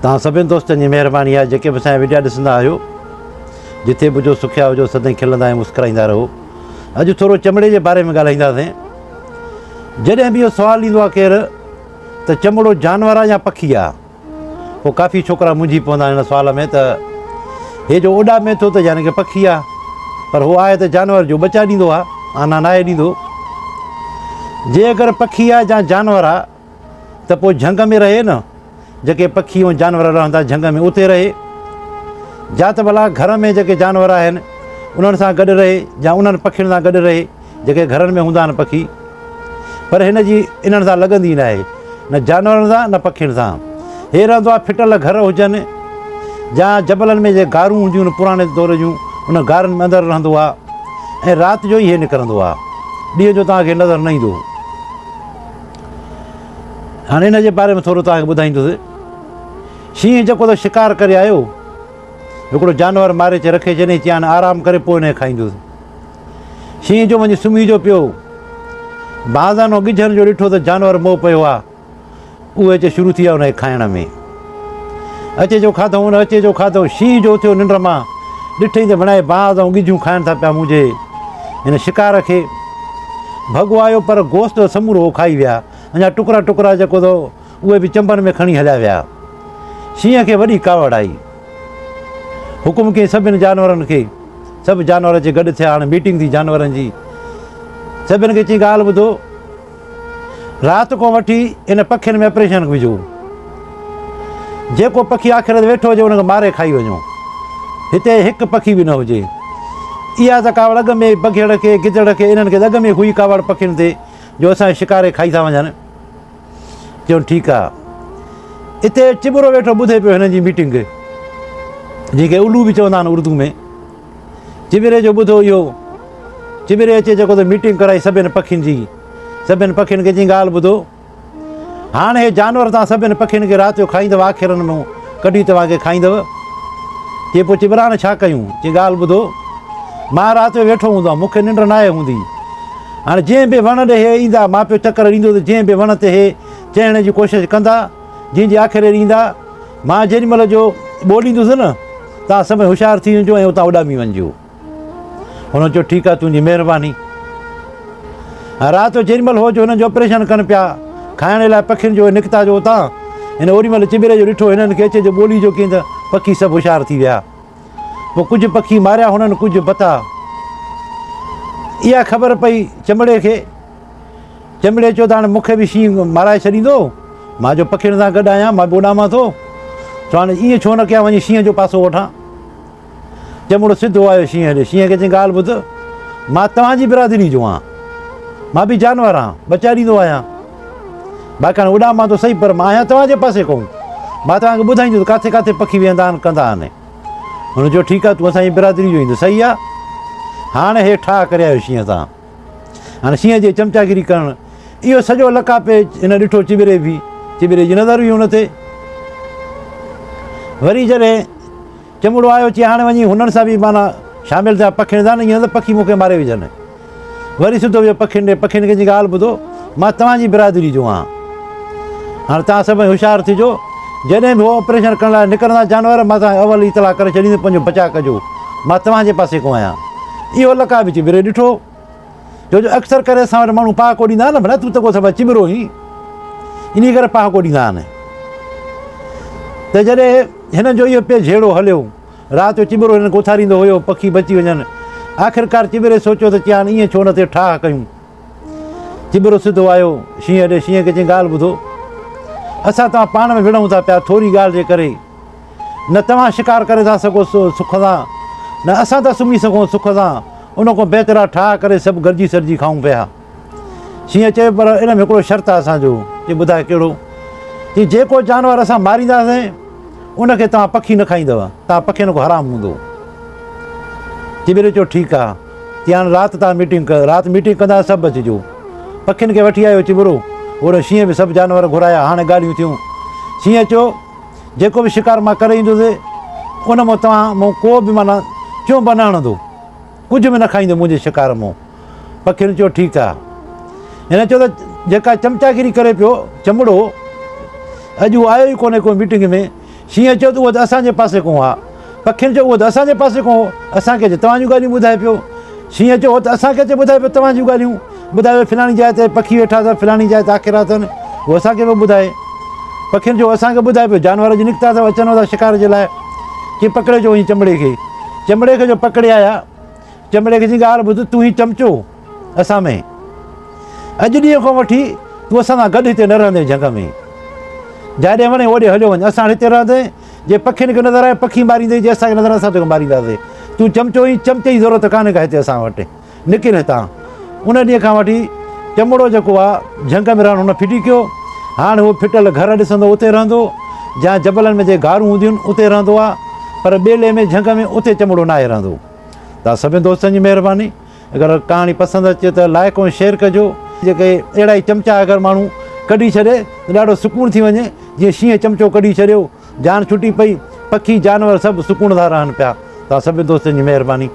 توهان سڀني دوستن جي مهرباني آهي جيڪي به اسان جا وڊيا ڏسندا آهيو جتي به هجو سکيا هجو سدائين کلندا ۽ مسڪرائيندا رهو اڄ ٿورو چمڙي جي باري ۾ ڳالهائينداسين جڏهن به اهو سوال ايندو آهي ڪير ته چمڙو جانور آهي يا پکي آهي پوء ڪافي ڇوڪرا منجهي پوندا آهن هن سوال ۾ ته هي جو اڏامي ٿو ته يعني ڪه پکي آهي پر هو آهي ته جانور جو ٻچا ڏيندو آهي آنا ناهي ڏيندو جي اگر پکي آهي يا جانور آهي ته پوء جهنگ ۾ رهي نه، جيڪي پکي ۽ جانور رهن ٿا جهنگ ۾ اتي رهي، جا ته ڀلا گهر ۾ جيڪي جانور آهن انهن سان گڏ رهي يا انهن پکين سان گڏ رهي جيڪي گهرن ۾ هوندا آهن پکي، پر هن جي انهن سان لڳندي ناهي، نه جانورن سان نه پکين سان. هي رهندو آهي ڦٽل گهر هجن يا جبلن ۾ جي غارون هونديون آهن پراڻي دور جون انهن غارن ۾ اندر رهندو آهي ۽ رات جو ئي هي نڪرندو آهي، ڏينهن جو توهان کي نظر نه ايندو. هاڻي ان جي باري ۾ ٿورو توهان کي ٻڌائيندس. شينهن جيڪو ته شڪار ڪري آيو، هڪڙو جانور ماري اچي رکي ڇڏيائين، چيائين آرام ڪري پوء ان کي کائيندس. شينهن جو وڃي سمهي جو پيو. بازن ۽ ڳجهن جو ڏٺو ته جانور مئو پيو آ، اهي اچي شروع ٿي ويا ان کي کائڻ ۾. اچي جو کاڌئون، اچي جو کاڌئون، شينهن جو اٿيو ننڊ مان، ڏٺئي ته بڻائي باز ۽ ڳجهون کائن ٿا پيا منهنجي هن شڪار کي. ڀڳو آيو پر گوشت ته سمورو هو کائي ويا، اڃا ٽڪرا ٽڪرا جيڪو ته اهي به چنبن ۾ کڻي هليا ويا. شينهن کي وڏي ڪاوڙ آئي. حڪم ڪيائين سڀن جانورن کي. سڀ جانور اچي گڏ ٿيا. هاڻي ميٽنگ ٿي جانورن جي. سڀن کي چيائين ڳالهه ٻڌو. رات کان وٺي ان پکين ۾ آپريشن وجهو. جيڪو پکي آخر تي ويٺو هجي ان کي ماري کائي وڃو. هتي هڪ پکي به نه هجي. اها ته ڪاوڙ اڳ ۾ بگهڙ کي، گدڙ کي، انهن کي ته اڳ ۾ هئي ڪاوڙ پکين تي جو اسان کي شڪاري کائي ٿا وڃن. چيون ٺيڪ آ. اتي چٻرو ويٺو ٻڌي پيو هنن جي ميٽنگ، جنهن کي الو به چوندا آهن اردو ۾. چٻري جو ٻڌو اهو. چٻري اچي جيڪو ته ميٽنگ ڪرائي سڀن پکين جي. سڀن پکين کي چيائين ڳالهه ٻڌو. هاڻ هي جانور توهان سڀن پکين کي رات جو کائيندؤ آکيرن مان ڪڍي توهان کي کائيندؤ. چي پوء چٻرا هاڻ ڇا ڪيون؟ چي ڳالهه ٻڌو. مان رات جو ويٺو هوندو آهيان مون کي ننڊ ناهي هوندي. هاڻ جنهن به وڻ ڏي هي ايندا مان پيو چڪر ڏيندو ته جنهن به وڻ تي هي چڙهڻ جي ڪوشش ڪندا جنهن جي آکيري ڏي ايندا مان جيڏي مهل جو ٻوليندس نه توهان سڀئي هوشيار ٿي وڃجو ۽ اتان اڏامي وڃجو. هن چيو ٺيڪ آهي تنهنجي مهرباني. رات جو جيڏي مهل هو جو هنن جو آپريشن ڪن پيا کائڻ لاء پکين جو نڪتا جو اتان هن اوڏي مهل چٻري جو ڏٺو هنن کي اچي جو ٻولي جو ڪين ته پکي سڀ هوشيار ٿي ويا. پوء ڪجهه پکي ماريا هنن ڪجهه بتا. اها خبر پئي چمڙي کي. چمڙي چيو ته هاڻي مون کي به شينهن مارائي ڇڏيندو، مان جو پکين سان گڏ آهيان، مان به اڏامان ٿو، سو هاڻي ائين ڇو نه ڪيان وڃي شينهن جو پاسو وٺان. چمڙو سڌو آيو شينهن ڏي، شينهن کي چيائين ڳالهه ٻڌ، مان توهان جي برادري جو آهيان، مان به جانور آهيان، ٻچا ڏيندو آهيان، باقي هاڻي اڏامان ٿو سهي پر مان آهيان توهان جي پاسي کان، مان توهان کي ٻڌائيندس ته ڪاٿي ڪاٿي پکي ويهندا آهن ڪندا آهن. هن چيو ٺيڪ آهي تون اسان جي برادري جو آهين ته صحيح آهي. هاڻي هي ٺاهه ڪري آيو شينهن سان. هاڻي شينهن جي چمچاگيري ڪرڻ اهو سڄو لڪا پئي هن ڏٺو چٻري به چٻري جي نظر هئي هن تي. وري جڏهن چمڙو آيو چي هاڻي وڃي هنن سان به معنيٰ شامل ٿيان پکين سان نه ائين نه ته پکي مون کي ماري وجهن. وري سڌو ويو پکين ڏي پکين کي چي ڳالهه ٻڌو مان توهان جي برادري جو آهيان هاڻي توهان سڀئي هوشيار ٿجو جڏهن به هو آپريشن ڪرڻ لاء نڪرندا جانور مان توهان کي اول اطلاع ڪري ڇڏيندس پنهنجو بچاء ڪجو مان توهان جي پاسي کان آهيان اهو لقاء به چٻري ڏٺو ڇو جو اڪثر ڪري اسان وٽ ماڻهو پهاڪو ڏيندا آهن نه ڀلا تون ته ڪو سڀ چٻرو آهين انهي ڪري پهاڪو ڏيندا آهن ته جڏهن هنن جو اهو پي جهيڙو هليو رات جو چٻرو هنن کي اٿاريندو هيو پکي بچي وڃن آخرڪار چٻري سوچيو ته چيان ائين ڇو نه ٿئي ٺاهه ڪيون چٻرو سڌو آيو شينهن ڏي شينهن کي چيائين ڳالهه ٻڌو اسان توهان پاڻ ۾ وڙهون ٿا پيا ٿوري ڳالهه جي ڪري نه توهان شڪار ڪري ٿا سگهو سک سان نه اسان ٿا سمهي سگهون سک سان ان کان بهتر آهي ٺاهه ڪري سڀ گڏجي سڏجي کائون پيا. شينهن چيو پر ان ۾ هڪڙو شرط آهي اسان جو. چي ٻڌاء ڪهڙو؟ چي جيڪو جانور اسان مارينداسين ان کي توهان پکي نه کائيندؤ، توهان پکين کان حرام هوندو. چٻري چيو ٺيڪ آهي. چي هاڻ رات توهان ميٽنگ ڪيو، رات ميٽنگ ڪنداسين سڀ اچجو. پکين کي وٺي آيو چٻرو، هوڏانهن شينهن به سڀ جانور گهرايا، هاڻي ڳالهيون ٿيون. شينهن چيو. جيڪو به شڪار مان ڪري ايندس ان مان توهان مون ڪو به معنيٰ چونب نه هڻندو، ڪجهه به نه کائيندو منهنجي شڪار مون. پکين چيو ٺيڪ آ. هن چيو ته جيڪا چمچاگيري ڪري پيو چمڙو اڄ هو آيو ئي ڪونهي ڪو ميٽنگ ۾. شينهن چيو ته اهو ته اسان جي پاسي کان ها. پکين چيو اهو ته اسان جي پاسي کان هو، اسان کي اچي توهان جون ڳالهيون ٻڌائي پيو. شينهن چيو هو ته اسان کي اچي ٻڌائي پيو توهان جون ڳالهيون. ٻڌائي پيو فلاڻي جاء تي پکي ويٺا اٿن، فلاڻي جاء تي آکيرا اٿن، هو اسان کي پيو ٻڌائي. پکين چيو اسان کي ٻڌائي پيو، جانور اڄ نڪتا اٿو، اچن ٿا شڪار جي لاء. چي پڪڙي اچو وڃي چمڙي کي. چمڙي کي جو پڪڙي آيا، چمڙي کي چي ڳالهه ٻڌ، تون هين چمچو اسان ۾. اڄ ڏينهن کان وٺي تون اسان سان گڏ هتي نه رهندين جهنگ ۾. جاڏي وڻين اوڏي هليو وڃ، اسان هتي رهندين. جي پکين کي نظر آيو پکي ماريندئي، جي اسان کي نظر آيو اسان توکي مارينداسين. تون چمچو آهين، چمچي جي ضرورت ڪانهي ڪا هتي اسان وٽ. نڪر هتان. ان ڏينهن کان وٺي چمڙو جيڪو آ جهنگ ۾ رهڻ هن ڦٽي ڪيو. هاڻ هو ڦٽل گهر ڏسندو اتي رهندو، جا جبلن ۾ جي غارون هونديون آهن اتي رهندو آ، پر ٻيلي ۾ جهنگ ۾ اتي چمڙو ناهي رهندو. توهان سڀني دوستن جي مهرباني. اگر ڪهاڻي پسند اچي ته لائڪ ۽ شيئر ڪجو. جيڪي اهڙا ئي چمچا اگر ماڻهو ڪڍي ڇڏي ته ڏاڍو سڪون ٿي وڃي جيئن شينهن چمچو ڪڍي ڇڏيو جان ڇٽي پئي پکي جانور سڀ سڪون سان رهن پيا توهان سڀني دوستن جي مهرباني.